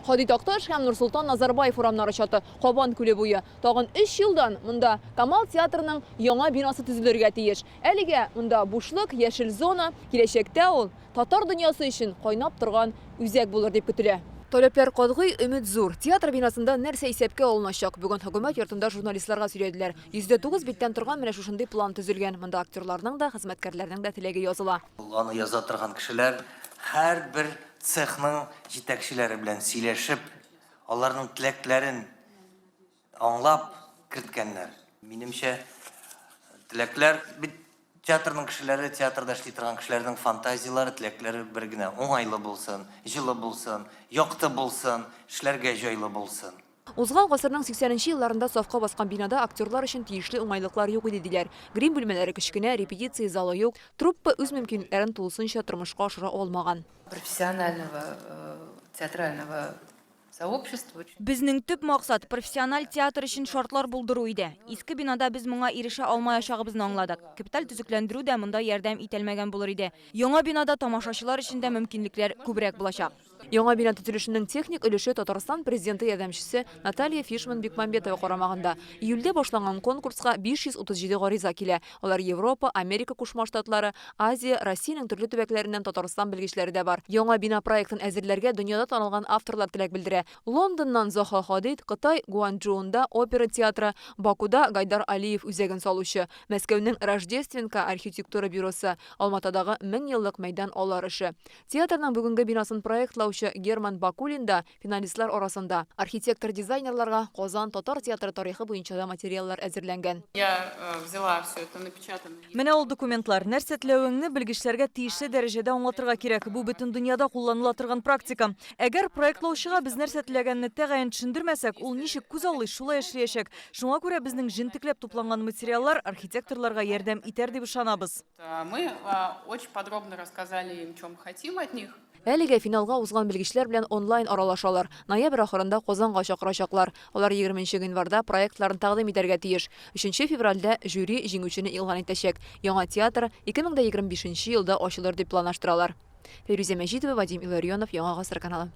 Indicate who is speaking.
Speaker 1: Һади Такташ һәм Нурсолтан Назарбаев урамнары чаты, Кабан күле буе. Тагын өч елдан монда Камал театрының яңа бинасы төзелергә тиеш. Әлегә монда бушлык, яшел зона, киләчәктә ул татар дөньясы өчен кайнап торган үзәк булыр дип көтелә. Таләпләр катгый, өмет зур. Театр бинасында нәрсә исәпкә алыначак? Бүген Хөкүмәт йортында журналистларга сөйләделәр. 109 биттән торган менә шушындый план төзелгән. Монда актерларның да, хезмәткәрләрнең дә теләге языла.
Speaker 2: Аны яза торган кешеләр һәрбер цехның җитәкчеләре белән сөйләшеп, аларның теләкләрен аңлап керткәннәр. Минемчә, теләкләр бит театрның кешеләре, театрда эшли торган кешеләрнең фантазияләре, теләкләре бер генә, уңайлы булсын, җылы булсын, якты булсын, эшләргә җайлы булсын.
Speaker 1: Узган гасырның 80 нче елларында сафка баскан бинада актерлар өчен тиешле уңайлыклар юк иде, диләр. Грим бүлмәләре кечкенә, репетиция залы юк. Труппа үз мөмкинлекләрен тулысынча тормышка ашыра алмаган.
Speaker 3: Профессионального театрального сообщества.
Speaker 4: Безнең төп максат, профессиональ театр өчен шартлар булдыру иде. Иске бинада без моңа ирешә алмаячагыбызны аңладык. Капиталь төзекләндерү дә монда ярдәм итәлмәгән булыр иде. Яңа бинада тамашачылар өчен дә мөмкинлекләр күбрәк булачак.
Speaker 1: Яңа бина төзелешенең техник өлеше Татарстан Президенты ярдәмчесе Наталья Фишман-Бекмамбетова карамагында. Июльдә башланган конкурска 537 гариза килә. Алар Европа, Америка Кушма Штатлары, Азия, Россиянең төрле төбәкләреннән Татарстан белгечләре дә бар. Яңа бина проектын әзерләргә дөньяда танылган авторлар теләк белдерә. Лондоннан Заһа Хадид, Кытай Гуанчжоуында опера театры, Бакуда Гайдар Алиев үзәген салучы, Мәскәүнең Рождественка архитектура бюросы, Алматадагы Меңьеллык мәйдан алар эше. Театрның бүгенге бинасын проектлаучы Герман Бакулин да финалистлар арасында. Архитектор-дизайнерларга Казан татар театры тарихы буенча да материаллар әзерләнгән.
Speaker 5: Я взяла все это напечатанное.
Speaker 6: Менә ул документлар. Нәрсә теләвеңне белгечләргә тиешле дәрәҗәдә аңлатырга кирәк. Бу бөтен дөньяда кулланыла торган практика. Әгәр проектлаучыга без нәрсә теләгәнне тәгаен төшендермәсәк, ул ничек күзаллый, шулай эшләячәк. Шуңа күрә безнең җентекләп тупланган материаллар архитекторларга ярдәм итәр дип ышанабыз.
Speaker 5: Мы очень подробно рассказали им, чем хотим от них.
Speaker 1: Әлегә финалга узган белгечләр белән онлайн аралашалар. Ноябрь ахырында Казанга чакырачаклар. Алар егерменче гыйнварда проектларын тәкъдим итәргә тиеш. Өченче февральдә жюри җиңүчене игълан итәчәк. Яңа театр 2025 нче елда ачылыр дип планлаштыралар. Фәйрүзә Мәҗитова, Вадим Илларионов, Яңа Гасыр каналы.